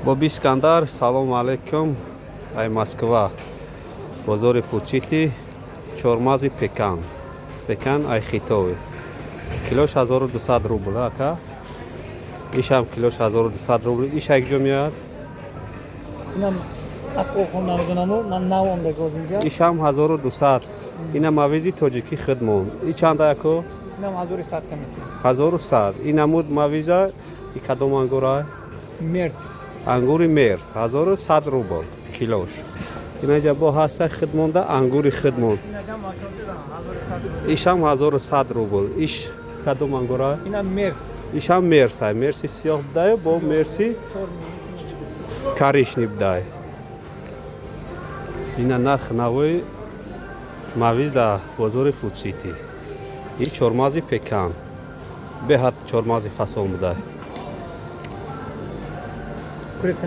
Боби Искандар, салому алейкум. Ай Москва, бозори Фудсити, чормағзи пекан. Пекан ай Хитой. Килош 1200 рубл, ака. Ишам килош 1200 рубл. Иш як ҷо меяд? Инам ақохон намедонаму, ман нав омда гоз инҷа. Ишам 1200. Ина мавизи тоҷикӣ хидмон. И чанда, яко? Инам 1100 камити. 1100. Ин намуд мавиза и кадом ангура? Мерс. Ангури мерс 1100 рубл килош. Инаҷа бо ҳаста хидмонда ангури хидмон. Ишам 1100 рубл. Иш кадом ангура? Инам мерс. Ишам мерса. Мерси сиёҳ будай, бо мерси коричневый будай. Ина нарх навои мавиз дар бозори Фудсити. И чормағзи пекан. Беҳад чормағзи фасон будай. Куритка.